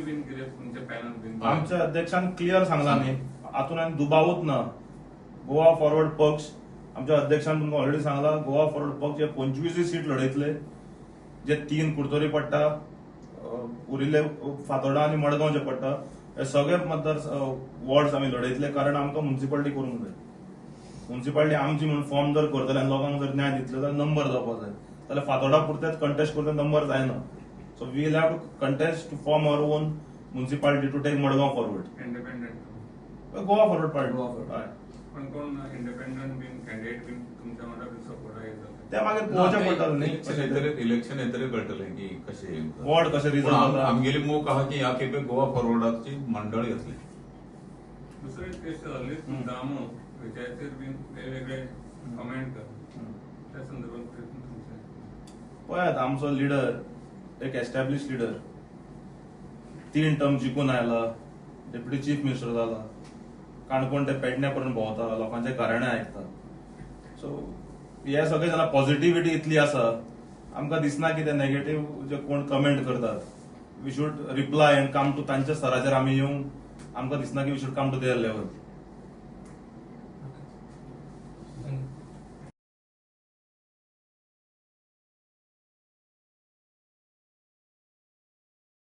बीन कितें तुमचे पॅनल बीन? आमच्या अध्यक्षान क्लियर सांगला न्ही, हातून आनी दुबावूच ना. गोवा फॉरवर्ड पक्ष, आमच्या अध्यक्षान तुमकां ऑलरेडी सांगला, गोवा फॉरवर्ड पक्ष हे 25 सीट लढयतले, जे तीन कुडतरी पडटा, उरिल्ले फातोर्डा आनी मडगांव जे पडटा, हे सगळे मतदार वॉर्ड्स आमी लढयतले, कारण आमकां मुन्सिपालिटी करूंक जाय. मुन्सिपालिटी आमची म्हणून फॉर्म जर करतले आनी लोकांक जर न्याय दितले जाल्यार नंबर जावपाक जाय. जाल्यार फातोर्डा पुरतेच कंटेस्ट करता नंबर जायना. So we will have to contest to form our own municipality to take Madgaon forward. Independent? Goa forward party. Goa forward. हय. पण कोण इंडिपेंडंट बीन कॅन्डिडेट बीन तुमच्या वांगडा बीन सपोर्टाक येता? ते मागीर पळोवचें पडटलें न्ही. इलेक्शन येतरीत, इलेक्शन येतरीत कळटलें की कशें. वॉर्ड कशें पूण रिजल्ट जाता. आमगेली मोख आहा की ह्या खेपे गोवा फॉरवर्डाची मंडळ येतली. दुसरे ते ललित दामो विजयाचेर बीन वेगवेगळे कमेंट कर, त्या संदर्भात तुमचे? पळयात, आमचो लिडर एक एस्टॅब्लिश लिडर, तीन टर्म जिखून आयला, डेप्युटी चीफ मिनिस्टर जाला, काणकोण ते पेडण्या पर्यंत भोंवता, लोकांचे गाराणें आयकता. सो हे सगळे जाणा, पॉझिटिव्हिटी इतली आसा, आमकां दिसना की ते नेगेटीव्ह जे कोण कमेंट करतात, we should reply and come to तांच्या स्तराचेर आमी येवंक, आमकां दिसना की we should come to their level.